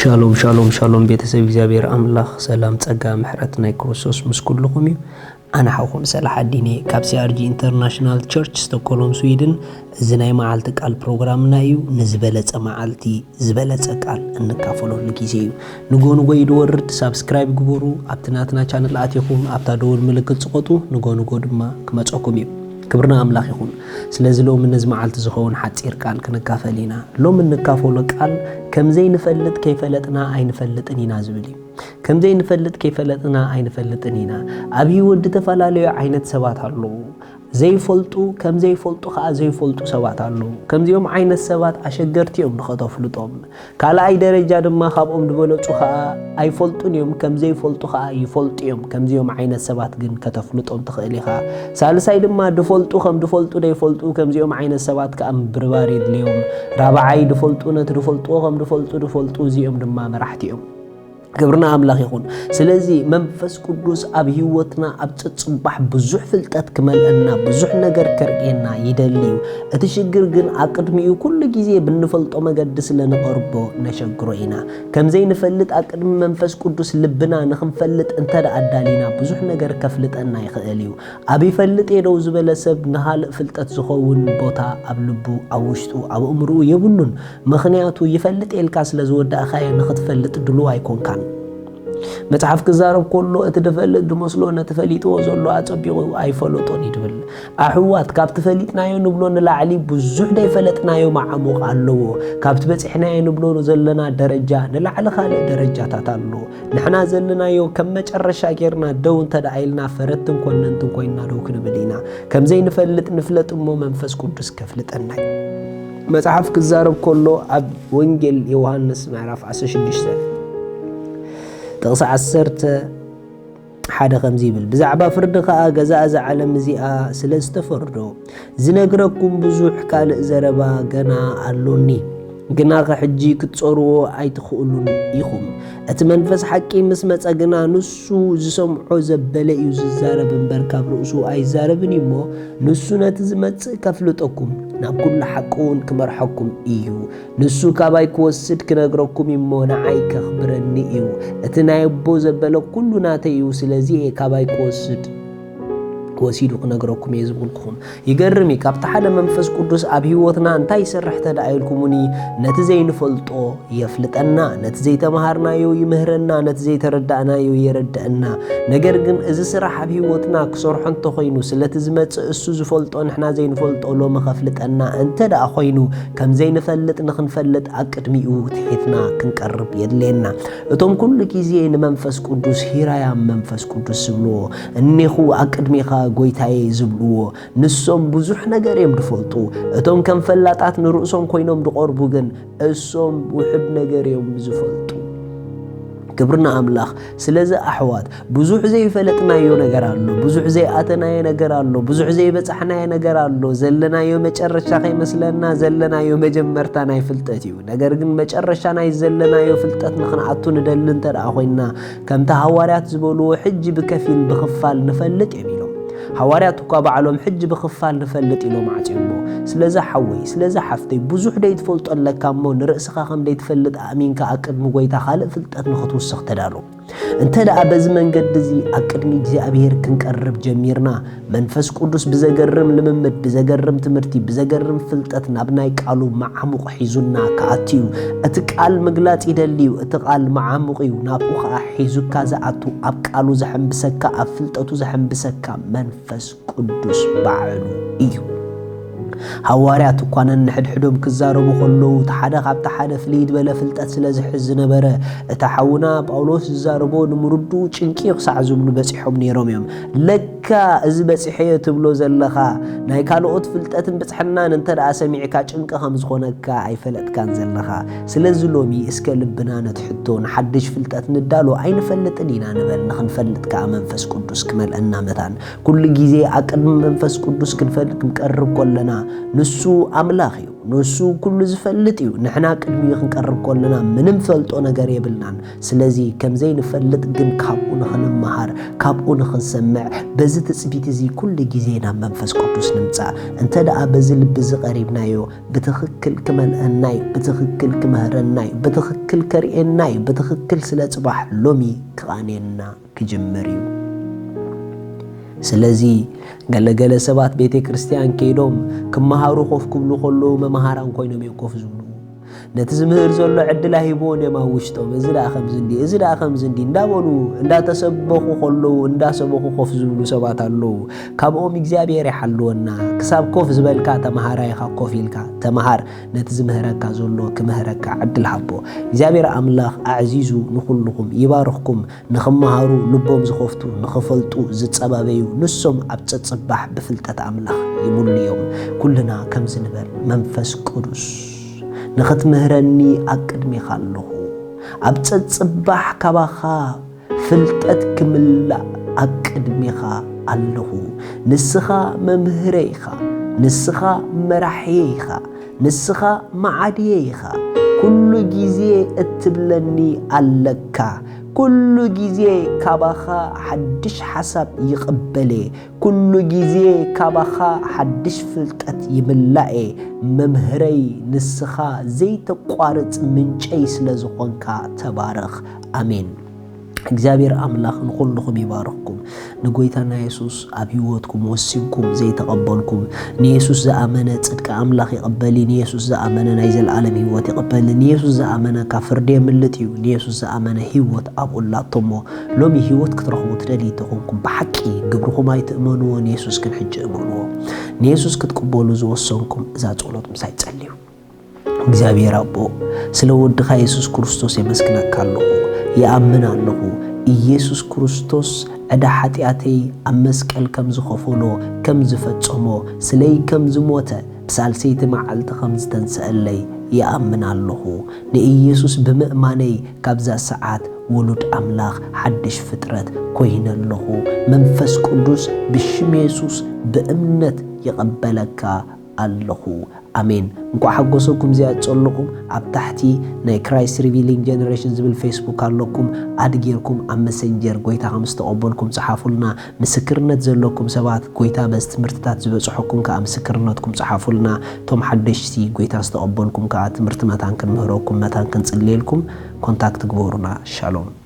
ሻሎም ሻሎም ሻሎም፣ ቤተሰብ እግዚኣብሔር ኣምላኽ ሰላም፣ ጸጋ፣ ምሕረት ናይ ክርስቶስ ምስ ኩልኹም እዩ። ኣነ ሓውኹም ሰላሓዲን እየ ካብ ሲኣርጂ ኢንተርናሽናል ቸርች ስቶኮሎም ስዊድን። እዚ ናይ መዓልቲ ቃል ፕሮግራምና እዩ። ንዝበለጸ መዓልቲ ዝበለጸ ቃል እንካፈለሉ ግዜ እዩ። ንጎ ንጎ እዩ ድወርድ። ሳብስክራይብ ግበሩ። ኣብቲ ናትና ቻነል ኣቲኹም ኣብታ ደወል ምልክት ጽቐጡ። ንጎ ንጎ ድማ ክመጸኩም እዩ። ክብርና ኣምላኽ ይኹን። ስለዚ ሎሚ ነዚ መዓልቲ ዝኸውን ሓጺር ቃል ክንካፈል ኢና። ሎሚ እንካፈሎ ቃል፣ ከም ዘይንፈልጥ ከይፈለጥና ኣይንፈልጥን ኢና ዝብል እዩ። ከም ዘይንፈልጥ ከይፈለጥና ኣይንፈልጥን ኢና። ኣብ ህይወት ዝተፈላለዩ ዓይነት ሰባት ኣለዉ። ዘይፈልጡ፣ ከም ዘይፈልጡ ከኣ ዘይፈልጡ ሰባት ኣለዉ። ከምዚኦም ዓይነት ሰባት ኣሸገርቲ እዮም ንኸተፍልጦም። ካልኣይ ደረጃ ድማ ካብኦም ዝበለጹ ከኣ ኣይፈልጡን እዮም፣ ከም ዘይፈልጡ ከኣ ይፈልጡ እዮም። ከምዚኦም ዓይነት ሰባት ግን ከተፍልጦም ትኽእል ኢኻ። ሳልሳይ ድማ ድፈልጡ ከም ድፈልጡ ደይፈልጡ፣ ከምዚኦም ዓይነት ሰባት ከኣ ምብርባር የድልዮም። ራብዓይ ድፈልጡ ነቲ ድፈልጥዎ ከም ድፈልጡ ድፈልጡ፣ እዚኦም ድማ መራሕቲ እዮም። ክብርና ኣምላኽ ይኹን። ስለዚ መንፈስ ቅዱስ ኣብ ህይወትና ኣብ ጽጽባሕ ብዙሕ ፍልጠት ክመልአና፣ ብዙሕ ነገር ከርእየና ይደሊ እዩ። እቲ ሽግር ግን ኣቅድሚኡ ኩሉ ግዜ ብንፈልጦ መገዲ ስለ ንቐርቦ ነሸግሮ ኢና። ከም ዘይንፈልጥ ኣቅድሚ መንፈስ ቅዱስ ልብና ንኽንፈልጥ እንተ ደኣ ኣዳሊና፣ ብዙሕ ነገር ከፍልጠና ይኽእል እዩ። ኣብ ይፈልጥ እየ ደው ዝበለ ሰብ ንኻልእ ፍልጠት ዝኸውን ቦታ ኣብ ልቡ፣ ኣብ ውሽጡ፣ ኣብ ኣእምሮኡ የብሉን። ምኽንያቱ ይፈልጥ እየ ኢልካ ስለ ዝወዳእካዮ ንኽትፈልጥ ድሉው ኣይኮንካን። መጽሓፍ ክዛረብ ከሎ እቲ ድፈልጥ ድመስሎ ነቲ ፈሊጥዎ ዘሎ ኣጸቢቑ ኣይፈለጦን እዩ ድብል። ኣሕዋት፣ ካብቲ ፈሊጥናዮ ንብሎ ንላዕሊ ብዙሕ ደይፈለጥናዮ መዓሙቕ ኣለዎ። ካብቲ በጺሕናዮ ንብሎ ዘለና ደረጃ ንላዕሊ ካልእ ደረጃታት ኣሎ። ንሕና ዘለናዮ ከም መጨረሻ ጌርና ደው እንተ ደኣ ኢልና ፈረድትን ኮነንትን ኮይንና ደው ክንብል ኢና። ከም ዘይንፈልጥ ንፍለጥ እሞ መንፈስ ቅዱስ ከፍልጠና እዩ። መጽሓፍ ክዛረብ ከሎ ኣብ ወንጌል ዮሃንስ ምዕራፍ ዓሰርተ ሽዱሽተ ጥቕሲ ዓሰርተ ሓደ ከምዚ ይብል፣ ብዛዕባ ፍርዲ ኸኣ ገዛ እዛ ዓለም እዚኣ ስለ ዝተፈርዶ፣ ዝነግረኩም ብዙሕ ካልእ ዘረባ ገና ኣሎኒ፣ ግናኸ ሕጂ ክትጸርዎ ኣይትኽእሉን ኢኹም። እቲ መንፈስ ሓቂ ምስ መጸ ግና፣ ንሱ ዝሰምዖ ዘበለ እዩ ዝዛረብ እምበር፣ ካብ ርእሱ ኣይዛረብን እዩ እሞ፣ ንሱ ነቲ ዝመጽእ ከፍልጠኩም፣ ናብ ኩሉ ሓቂ እውን ክመርሐኩም እዩ። ንሱ ካባይ ክወስድ ክነግረኩም እዩ እሞ፣ ንዓይ ከኽብረኒ እዩ። እቲ ናይ ኣቦ ዘበለ ኩሉ ናተይ እዩ፣ ስለዚ እየ ካባይ ክወስድ፣ ወሲዱ ክነግረኩም እየ ዝብልኩም። ይገርም እዩ። ካብቲ ሓደ መንፈስ ቅዱስ ኣብ ህይወትና እንታይ ይሰርሕ እንተ ደኣ ኢልኩምኒ፣ ነቲ ዘይንፈልጦ የፍልጠና፣ ነቲ ዘይተምሃርናዮ ይምህረና፣ ነቲ ዘይተረዳእናዮ የረድአና። ነገር ግን እዚ ስራሕ ኣብ ህይወትና ክሰርሖ እንተኾይኑ፣ ስለቲ ዝመጽእ እሱ ዝፈልጦ ንሕና ዘይንፈልጦ ሎሚ ከፍልጠና እንተ ደኣ ኾይኑ፣ ከም ዘይንፈልጥ ንኽንፈልጥ ኣብ ቅድሚኡ ትሒትና ክንቀርብ የድልየና። እቶም ኩሉ ግዜ ንመንፈስ ቅዱስ ሂራያም መንፈስ ቅዱስ ዝብልዎ፣ እኔኹ ኣብ ቅድሜኻ ጎይታየ ዝብልዎ፣ ንሶም ብዙሕ ነገር እዮም ዝፈልጡ። እቶም ከም ፈላጣት ንርእሶም ኮይኖም ዝቐርቡ ግን፣ እሶም ውሑድ ነገር እዮም ዝፈልጡ። ክብርና ኣምላኽ። ስለዚ ኣሕዋት፣ ብዙሕ ዘይፈለጥናዮ ነገር ኣሎ፣ ብዙሕ ዘይኣተናዮ ነገር ኣሎ፣ ብዙሕ ዘይበጻሕናዮ ነገር ኣሎ። ዘለናዮ መጨረሻ ከይመስለና፣ ዘለናዮ መጀመርታ ናይ ፍልጠት እዩ። ነገር ግን መጨረሻ ናይ ዘለናዮ ፍልጠት ንኽንኣቱ ንደሊ እንተ ደኣ ኮይንና፣ ከምቲ ሃዋርያት ዝበልዎ፣ ሕጂ ብከፊል ብኽፋል ንፈልጥ እዮም ኢሎም። ሃዋርያት እኳ ባዕሎም ሕጂ ብኽፋል ንፈልጥ ኢሎም ዓጽዮሞ። ስለዚ ሓወይ፣ ስለዚ ሓፍተይ፣ ብዙሕ ደይትፈልጦ ኣለካ እሞ፣ ንርእስኻ ከም ደይትፈልጥ ኣእሚንካ ኣብ ቅድሚ ጎይታ ካልእ ፍልጠት ንኽትውስኽ ተዳሎ። እንተ ደኣ በዚ መንገዲ እዚ ኣብ ቅድሚ እግዚኣብሔር ክንቀርብ ጀሚርና፣ መንፈስ ቅዱስ ብዘገርም ልምምድ፣ ብዘገርም ትምህርቲ፣ ብዘገርም ፍልጠት ናብ ናይ ቃሉ መዓሙቕ ሒዙና ክኣቱ እዩ። እቲ ቃል ምግላጽ ይደሊ እዩ። እቲ ቃል መዓሙቕ እዩ። ናብኡ ኸኣ ሒዙካ ዝኣቱ፣ ኣብ ቃሉ ዘሐንብሰካ፣ ኣብ ፍልጠቱ ዘሐንብሰካ መንፈስ ቅዱስ ባዕሉ እዩ። ሃዋርያት እኳ ነንሕድሕዶም ክዛረቡ ከለዉ፣ እቲ ሓደ ካብቲ ሓደ ፍልይ ዝበለ ፍልጠት ስለ ዝሕዝ ዝነበረ፣ እቲ ሓውና ጳውሎስ ዝዛረቦ ንምርድኡ ጭንቂ እዩ ክሳዕ ዝብሉ በጺሖም ነይሮም እዮም። ለካ እዚ በጺሐዮ ትብሎ ዘለኻ፣ ናይ ካልኦት ፍልጠትን ብጽሕናን እንተ ደኣ ሰሚዕካ ጭንቂ ከም ዝኾነካ ኣይፈለጥካን ዘለኻ። ስለዚ ሎሚ እስከ ልብና ነቲ ሕቶ፣ ንሓድሽ ፍልጠት ንዳሎ ኣይንፈልጥን ኢና ንበል። ንኽንፈልጥ ከኣ መንፈስ ቅዱስ ክመልአና መታን። ኩሉ ግዜ ኣብ ቅድሚ መንፈስ ቅዱስ ክንፈልጥ ክንቀርብ ከለና፣ ንሱ ኣምላኽ እዩ። ንሱ ኩሉ ዝፈልጥ እዩ። ንሕና ቅድሚኡ ክንቀርብ ከለና ምንም ፈልጦ ነገር የብልናን። ስለዚ ከም ዘይንፈልጥ ግን ካብኡ ንኽንመሃር፣ ካብኡ ንኽንሰምዕ፣ በዚ ትጽቢት እዚ ኩሉ ግዜ ናብ መንፈስ ቅዱስ ንምጻእ። እንተ ደኣ በዚ ልቢ እዚ ቀሪብናዮ፣ ብትኽክል ክመልአናይ፣ ብትኽክል ክምህረናይ፣ ብትኽክል ከርእየናይ፣ ብትኽክል ስለ ጽባሕ ሎሚ ክቓንየና ክጅምር እዩ። ስለዚ ገለገለ ሰባት ቤተ ክርስቲያን ከይዶም ክመሃሩ ኮፍ ክብሉ ከለዉ መምሃራን ኮይኖም እዮም ኮፍ ዝብሉ። ነቲ ዝምህር ዘሎ ዕድል ኣሂብዎን እዮም ኣብ ውሽጦም። እዚ ደኣ ከምዚ እንዲ፣ እዚ ደኣ ከምዚ እንዲ እንዳበሉ እንዳተሰበኹ ከለዉ እንዳሰበኹ ኮፍ ዝብሉ ሰባት ኣለዉ። ካብኦም እግዚኣብሔር ይሓልወና። ክሳብ ኮፍ ዝበልካ ተምሃራይኻ ኮፍ ኢልካ ተምሃር። ነቲ ዝምህረካ ዘሎ ክምህረካ ዕድል ሃቦ። እግዚኣብሔር ኣምላኽ ኣዕዚዙ ንኹልኹም ይባርኽኩም። ንኽመሃሩ ልቦም ዝኸፍቱ፣ ንኽፈልጡ ዝጸባበዩ፣ ንሶም ኣብ ጸጽባሕ ብፍልጠት ኣምላኽ ይምሉ እዮም። ኩልና ከምዚ ንበል፣ መንፈስ ቅዱስ ንኽትምህረኒ ኣብ ቅድሜኻ ኣለኹ። ኣብ ጸጽባሕ ካባኻ ፍልጠት ክምላእ ኣብ ቅድሜኻ ኣለኹ። ንስኻ መምህረይ ኢኻ፣ ንስኻ መራሕየይ ኢኻ፣ ንስኻ መዓድየይ ኢኻ። ኩሉ ግዜ እትብለኒ ኣለካ። ኩሉ ግዜ ካባኻ ሓድሽ ሓሳብ ይቕበል እየ። ኩሉ ግዜ ካባኻ ሓድሽ ፍልጠት ይምላእ እየ። መምህረይ ንስኻ ዘይተቋርጽ ምንጨይ ስለ ዝኾንካ ተባረኽ። ኣሜን። እግዚኣብሔር ኣምላኽ ንኹልኹም ይባርኽኩም። ንጎይታና የሱስ ኣብ ህይወትኩም ወሲንኩም ዘይተቐበልኩም፣ ንየሱስ ዝኣመነ ጽድቂ ኣምላኽ ይቐበል እዩ። ንየሱስ ዝኣመነ ናይ ዘለኣለም ህይወት ይቐበል። ንየሱስ ዝኣመነ ካብ ፍርዲ የምልጥ እዩ። ንየሱስ ዝኣመነ ህይወት ኣብኡ ኣላቶ እሞ፣ ሎሚ ህይወት ክትረኽቡ ትደልዩ እንተኾንኩም፣ ብሓቂ ግብርኹም ኣይትእመንዎ፣ ንየሱስ ግን ሕጂ እመንዎ። ንየሱስ ክትቅበሉ ዝወሰንኩም እዛ ጸሎት ምሳይ ጸልዩ። እግዚኣብሔር ኣቦ፣ ስለ ወድኻ የሱስ ክርስቶስ የመስግነካ ኣለኹ። ይኣምን ኣለኹ፣ ኢየሱስ ክርስቶስ ዕዳ ሓጢኣተይ ኣብ መስቀል ከም ዝኸፈሎ፣ ከም ዝፈጸሞ፣ ስለይ ከም ዝሞተ፣ ብሳልሰይቲ መዓልቲ ከም ዝተንስአለይ ይኣምን ኣለኹ። ንኢየሱስ ብምእማነይ ካብዛ ሰዓት ውሉድ ኣምላኽ ሓድሽ ፍጥረት ኮይነ ኣለኹ። መንፈስ ቅዱስ ብሽም የሱስ ብእምነት ይቐበለካ ኣለኹ። ኣሜን። እንኳዕ ሓጎሰኩም እዚኣ ጸለኹም። ኣብ ታሕቲ ናይ ክራይስት ሪቪሊንግ ጀነሬሽን ዝብል ፌስቡክ ኣለኩም። ኣድ ጌርኩም ኣብ መሰንጀር ጎይታ ከም ዝተቐበልኩም ጽሓፉልና። ምስክርነት ዘለኩም ሰባት፣ ጎይታ በዚ ትምህርትታት ዝበጽሐኩም ከኣ ምስክርነትኩም ጽሓፉልና። እቶም ሓደሽቲ ጎይታ ዝተቐበልኩም ከኣ ትምህርቲ መታን ክንምህረኩም፣ መታን ክንጽልየልኩም ኮንታክት ግበሩና። ሻሎም።